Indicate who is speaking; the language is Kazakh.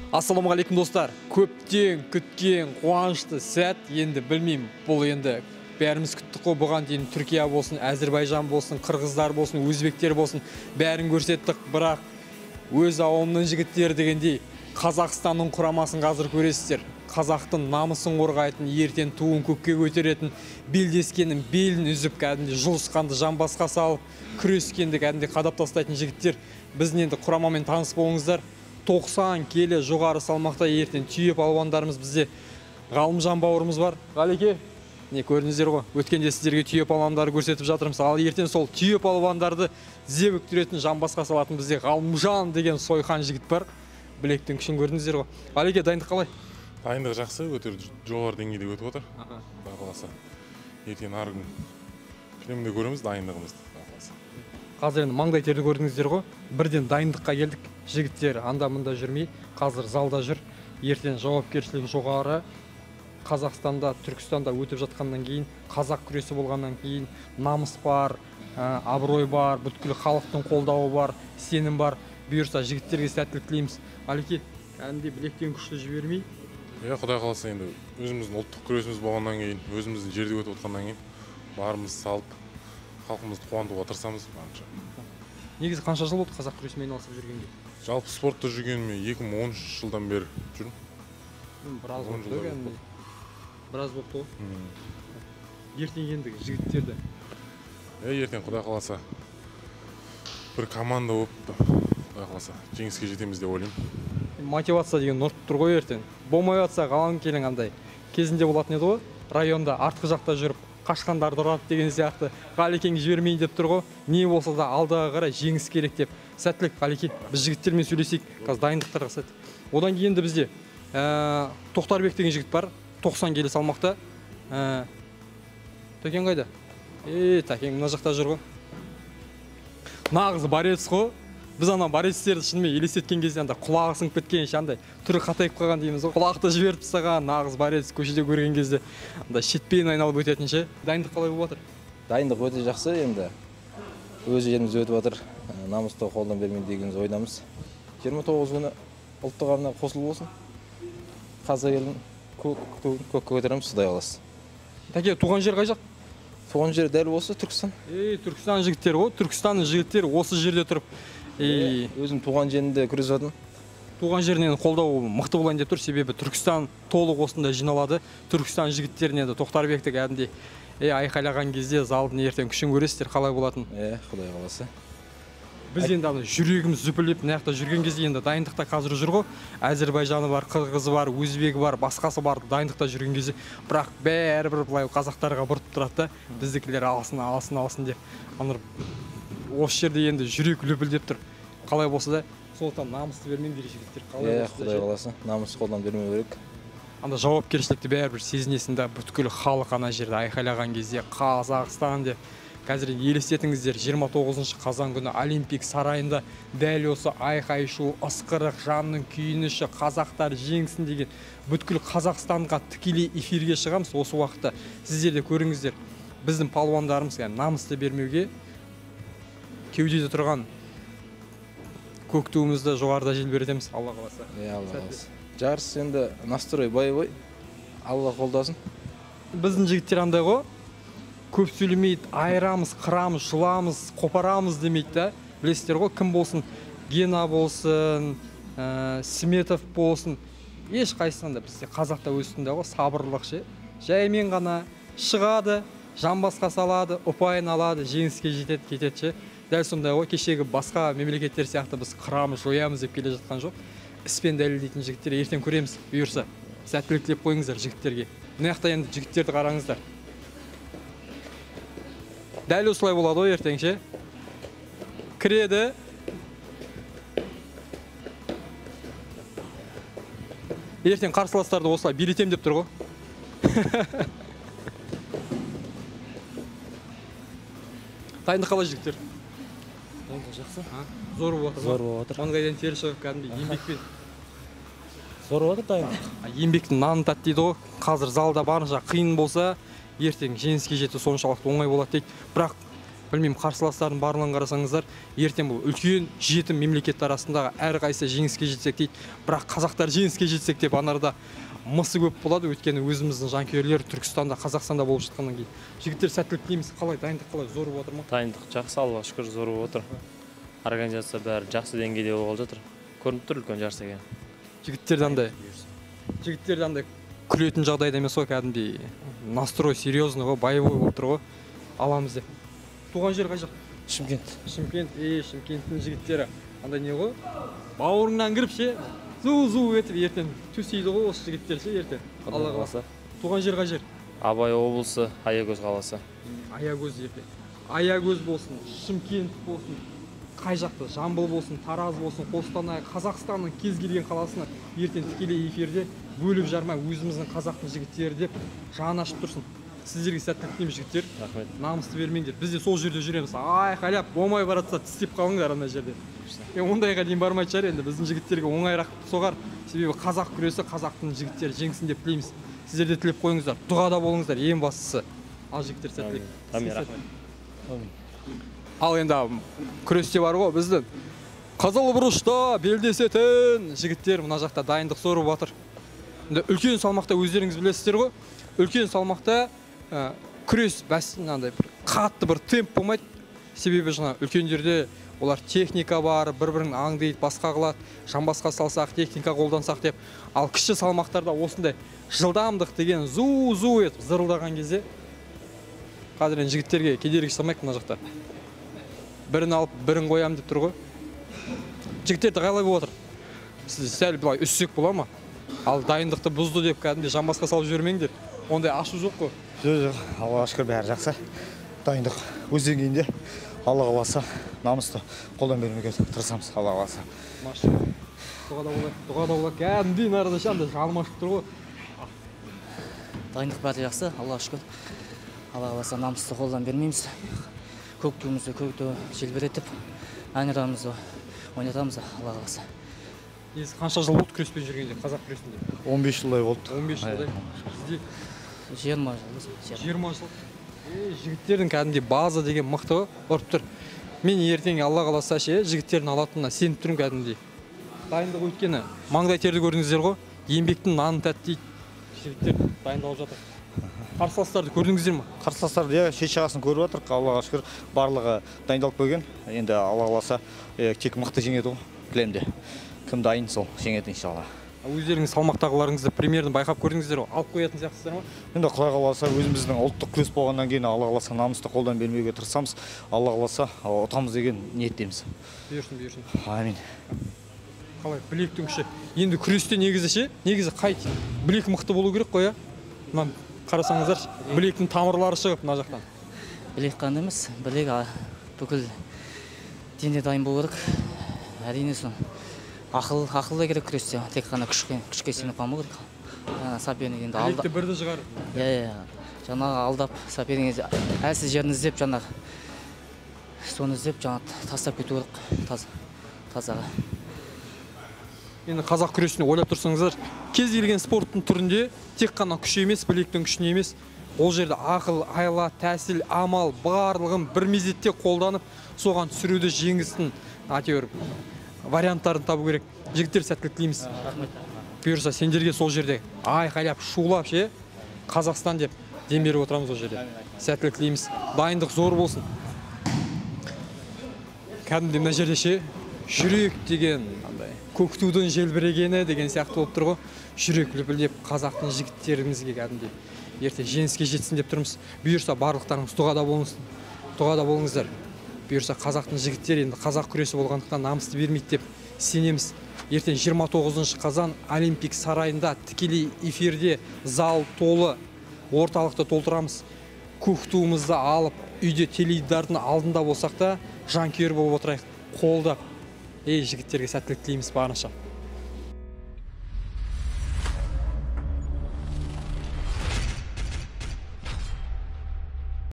Speaker 1: Ассалаумағалейкум достар. Көптен күткен қуанышты сәт, енді білмеймін, бұл енді бәріміз күттік қой, бұған дейін Түркия болсын, Әзірбайжан болсын, қырғыздар болсын, өзбектер болсын, бәрін көрсеттік, бірақ өз ауылымның жігіттері дегендей Қазақстанның құрамасын қазір көресіздер. Қазақтың намысын қорғайтын, ертең туын көкке көтеретін, белдескенін белін үзіп, кәдімгідей жұлысқанды жамбасқа салып, күрескенді кәдімгідей қадап тастайтын жігіттер. Біздің енді құрамамен таныс болыңыздар. 90 келі жоғары салмақта ертең түйе палуандарымыз, бізде Ғалымжан бауырымыз бар. Ғалеке, не көрдіңіздер ғой, өткенде сіздерге түйе палуандары көрсетіп жатырмыз. Ал ертең сол түйе палуандарды тізе бүктіретін, жамбасқа салатын бізде Ғалымжан деген сойқан жігіт бар. Білектің күшін көрдіңіздер ғой. Ғалеке, дайындық қалай?
Speaker 2: Дайындық жақсы, өте жоғары деңгейде өтіп отыр. Құдай қаласа, ертең арғы күн кілемде көреміз дайындығымызды. Құдай қаласа.
Speaker 1: Қазір енді маңдай терді көрдіңіздер ғой. Бірден дайындыққа келдік. Жігіттер анда-мында жүрмей, қазір залда жүр. Ертең жауапкершілігі жоғары. Қазақстанда, Түркістанда өтіп жатқаннан кейін, қазақ күресі болғаннан кейін намыс бар, абырой бар, бүткіл халықтың қолдауы бар, сенім бар. Бұйырса жігіттерге сәттілік тілейміз. Ғалеке, кәдімгідей білектен күшті жібермей.
Speaker 2: Иә, Құдай қаласа енді өзіміздің ұлттық күресіміз болғаннан кейін, өзіміздің жерде өтіп отқаннан кейін барымызды салып, халқымызды қуантуға тырысамыз барынша.
Speaker 1: Негізі қанша жыл болды қазақ күресімен айналысып жүргенге?
Speaker 2: Жалпы спортта жүргеніме 2013 жылдан бері жүрмін.
Speaker 1: Біраз болды кәдімгідей. Біраз болды ғой. Ертең енді жігіттерді.
Speaker 2: Ертең Құдай қаласа бір команда болып, Құдай қаласа жеңіске жетеміз деп ойлаймын.
Speaker 1: Мотивация деген ұрып тұр ғой ертең. Болмай жатса қалам келің андай. Кезінде болатын еді ғой, районда артқы жақта жүріп қашқандарды ұрады деген сияқты. Ғалекең жібермейін деп тұр ғой. Не болса да алдыға қарай жеңіс керек деп. Сәттілік, Ғалеке, біз жігіттермен сөйлесейік. Қазір дайындықтарға сәт. Одан кейін де бізде Тоқтарбек деген жігіт бар. 90 келі салмақта. Тәкең қайда? Тәкең мына жақта жүр ғой. Нағыз борец қой. Біз ана борецтерді шынымен елестеткен кезде анда құлағы сынып кеткен, андай түрі қатайып қалған дейміз ғой. Құлақты жіберіп тастаған нағыз борец көшеде көрген кезде анда шетпен айналып өтетін ше. Дайындық қалай болып жатыр?
Speaker 3: Дайындық өте жақсы енді. Өз жеріміз өтіп жатыр. Намысты қолдан бермейін деген ойдамыз. 29 күні ұлттық арна қосылып болсын. Қазақ елін көкке көтереміз, Құдай қаласа.
Speaker 1: Тәке, туған жер қай жақ?
Speaker 3: Туған жер дәл осы Түркістан.
Speaker 1: Түркістан жігіттері ғой. Түркістанның жігіттері осы жерде тұрып.
Speaker 3: Өзім туған жерінде күресіп жатырмын.
Speaker 1: Туған жерінен қолдау мықты болайын деп тұр, себебі Түркістан толық осында жиналады. Түркістан жігіттеріне де Тоқтарбекті кәдімгідей айқайлаған кезде залдың ертең күшін көресіздер қалай болатын.
Speaker 3: Құдай қаласа.
Speaker 1: Біз енді ана жүрегіміз зүпілеп мына жақта жүрген кезде енді дайындықта қазір жүр ғой. Әзірбайжаны бар, қырғызы бар, өзбегі бар, басқасы бар дайындықта жүрген кезде, бірақ бәрібір былай қазақтарға бұрып тұрады да, біздікілер алсын, алсын, алсын деп. Ана осы жерде енді жүрек лүпілдеп тұр. Қалай болса да, сондықтан намысты бермеңдер жігіттер. Қалай болса да,
Speaker 3: Құдай қаласа, намысты қолдан бермеу керек.
Speaker 1: Анда жауапкершілікті бәрібір сезінесің да, бүткіл халық ана жерде айқайлаған кезде Қазақстан деп. Қазір елестетіңіздер, 29 қазан күні Олимпик сарайында дәл осы айқай-шу, ысқырық, жанның күйініші, қазақтар жеңсін деген бүткіл Қазақстанға тікелей эфирге шығамыз. Осы уақытта сіздер де көріңіздер, біздің палуандарымыз намысты бермеуге кеудеде тұрған көк туымызды жоғарыда желбіретеміз, Алла қаласа.
Speaker 3: Алла қаласа. Жарыс енді настрой боевой, Алла қолдасын.
Speaker 1: Біздің жігіттер андай ғой, көп сөйлемейді, айырамыз, қырамыз, жұламыз, қопарамыз демейді да. Білесіздер ғой, кім болсын, Гена болсын, Сметов болсын, ешқайсысынан да бізде қазақта өсінде ғой, сабырлық ше. Жаймен ғана шығады, жамбасқа салады, ұпайын алады, жеңіске жетеді, кетеді ше. Дәл сондай ғой, кешегі басқа мемлекеттер сияқты біз қырамыз, жоямыз деп келе жатқан жоқ. Іспен дәлелдейтін жігіттер ертең көреміз, бұйырса. Сәттілік тілеп қойыңыздар жігіттерге. Мына жақта енді жігіттерді қараңыздар. Дәл осылай болады ғой ертең ше. Кіреді. Ертең қарсыластарды осылай билетем деп тұр ғой. Дайындық қалай жігіттер?
Speaker 4: Дайындық жақсы.
Speaker 1: Зор болып жатыр.
Speaker 4: Зор болып жатыр.
Speaker 1: Маңдайдан тер шығып кәдімгідей еңбекпен.
Speaker 4: Зор болып жатыр дайындық.
Speaker 1: Еңбектің нанын тат дейді ғой. Қазір залда барынша қиын болса, ертең жеңіске жету соншалықты оңай болады дейді. Бірақ Білмеймін, қарсыластардың барлығын қарасаңыздар, ертең бұл үлкен жеті мемлекет арасындағы әрқайсысы жеңіске жетсек дейді. Бірақ қазақтар жеңіске жетсек деп анарда мысы көп болады, өйткені өзіміздің жанкүйерлер Түркістанда, Қазақстанда болып жатқаннан кейін. Жігіттер, сәттілік тілейміз. Қалай, дайындық қалай, зор болып жатыр ма?
Speaker 4: Дайындық жақсы, Аллаға шүкір, зор болып отыр. Организация бәрі жақсы деңгейде болып жатыр. Көрініп тұр үлкен жарыс екен.
Speaker 1: Жігіттер андай күлетін жағдайда емес қой, кәдімгідей настрой серьезный ғой, боевой болып тұр ғой, аламыз деп. Туған жер қай жақ?
Speaker 4: Шымкент.
Speaker 1: Шымкент, Шымкенттің жігіттері андай не ғой, бауырыңнан кіріп ше, зу-зу етіп ертең төсейді ғой осы жігіттер ше ертең. Алла қаласа. Туған жер қай жер?
Speaker 4: Абай облысы, Аягөз қаласы.
Speaker 1: Аягөз ертең. Аягөз болсын, Шымкент болсын, қай жақта, Жамбыл болсын, Тараз болсын, Қостанай, Қазақстанның кез келген қаласына ертең тікелей эфирде бөліп жармай өзіміздің қазақтың жігіттері деп жаны ашып тұрсын. Сіздерге сәттілік тілеймін, жігіттер.
Speaker 4: Рахмет.
Speaker 1: Намысты бермеңдер. Біз де сол жерде жүреміз. Айқайлап болмай баратса тістеп қалыңдар ана жерде. Ондайға дейін бармайтын шығар енді, біздің жігіттерге оңайырақ соғар. Себебі қазақ күресі, қазақтың жігіттері жеңсін деп тілейміз. Сіздер де тілеп қойыңыздар, дұғада болыңыздар, ең бастысы. Ал жігіттер, сәттілік.
Speaker 4: Әмин, рахмет.
Speaker 1: Ал енді күресте бар ғой біздің қызыл бұрышта белдесетін жігіттер мына жақта дайындық сорып жатыр. Енді үлкен салмақта өздеріңіз білесіздер ғой, үлкен салмақта күрес мынандай бір қатты бір темп болмайды. Себебі жаңа үлкендерде олар техника бар, бір-бірін аңдиды, басқа қылады, жамбасқа салсақ, техника қолдансақ деп. Ал кіші салмақтарда осындай жылдамдық деген зу-зу етіп зырылдаған кезде қазір енді жігіттерге кедергі жасамайық мына жақта. Бірін алып, бірін қоям деп тұр ғой. Жігіттер қалай болып отыр? Сіз сәл былай үссек бола ма? Ал дайындықты бұзды деп кәдімгідей жамбасқа салып жібермеңдер. Ондай ашу жоқ қой.
Speaker 5: Жоқ, Аллаға шүкір, бәрі жақсы. Дайындық өз деңгейінде. Алла қаласа, намысты қолдан бермеуге тырысамыз, Алла қаласа.
Speaker 1: Машалла. Дұғада болады, дұғада болады. Кәдімгідей нарада ше, андай жаным ашып тұр ғой.
Speaker 6: Дайындық бәрі жақсы, Аллаға шүкір. Алла қаласа, намысты қолдан бермейміз. Көк туымызды көкті желбіретіп, әнұранымызды ойнатамыз, Алла қаласа.
Speaker 1: Негізі қанша жыл болды күреспен жүргенде, қазақ күресінде?
Speaker 5: 15 жылдай болды.
Speaker 1: 15 жылдай. Сізде?
Speaker 6: 20 жыл.
Speaker 1: 20 жыл. Жігіттердің кәдімгідей база деген мықты ұрып тұр. Мен ертең Алла қаласа ше, жігіттердің алатынына сеніп тұрмын кәдімгідей. Дайындық өйткені маңдай терді көрдіңіздер ғой, еңбектің наны тәтті дейді. Жігіттер дайындалып жатыр. Қарсыластарды көрдіңіздер ме?
Speaker 5: Қарсыластарды иә, шет жағасын көріп жатырық. Аллаға шүкір, барлығы дайындалып келген. Енді Алла қаласа, тек мықты жеңеді ғой, кілемде. Кім дайын, сол жеңеді иншалла.
Speaker 1: Өздеріңіз салмақтағыларыңызды примерно байқап көрдіңіздер ғой, алып қоятын сияқтысыздар ма?
Speaker 5: Енді Құдай қаласа, өзіміздің ұлттық күрес болғаннан кейін Алла қаласа намысты қолдан бермеуге тырысамыз. Алла қаласа ұтамыз деген ниеттеміз.
Speaker 1: Бұйырсын, бұйырсын.
Speaker 5: Амин.
Speaker 1: Қалай, білектің күші. Енді күресте негізі ше, негізі қай білек мықты болу керек қой, ә? Мына қарасаңыздар, білектің тамырлары шығып мына жақтан.
Speaker 6: Білек қана емес, білек бүкіл дене дайын болу керек. Әрине сол. Ақыл да керек күресте, тек қана күшке сеніп қалмау керек. Соперник енді алда.
Speaker 1: Білекті бірді шығарып.
Speaker 6: Иә, жаңағы алдап соперник әлсіз жерін іздеп, жаңағы соны іздеп, жаңағы тастап кету керек тазаға.
Speaker 1: Енді қазақ күресіне ойлап тұрсаңыздар, кез келген спорттың түрінде тек қана күш емес, білектің күшіне емес, ол жерде ақыл, айла, тәсіл, амал барлығын бір мезетте қолданып, соған түсіруді жеңістің әйтеуір варианттарын табу керек. Жігіттер, сәттілік тілейміз.
Speaker 6: Рахмет.
Speaker 1: Бұйырса сендерге сол жерде айқайлап, шулап ше, Қазақстан деп дем беріп отырамыз ол жерде. Сәттілік тілейміз. Дайындық зор болсын. Кәдімгідей мына жерде ше, жүрек деген андай көк тудың желбірегені деген сияқты болып тұр ғой. Жүрек лүпілдеп қазақтың жігіттерімізге кәдімгідей ертең жеңіске жетсін деп тұрмыз. Бұйырса барлықтарыңыз дұғада болыңыз, дұғада болыңыздар. Бұйырса қазақтың жігіттері енді қазақ күресі болғандықтан намысты бермейді деп сенеміз. Ертең 29 қазан Олимпик сарайында тікелей эфирде зал толы, орталықты толтырамыз. Көк туымызды алып, үйде теледидардың алдында болсақ та жанкүйер болып отырайық, қолдап. Ей, жігіттерге сәттілік тілейміз барынша.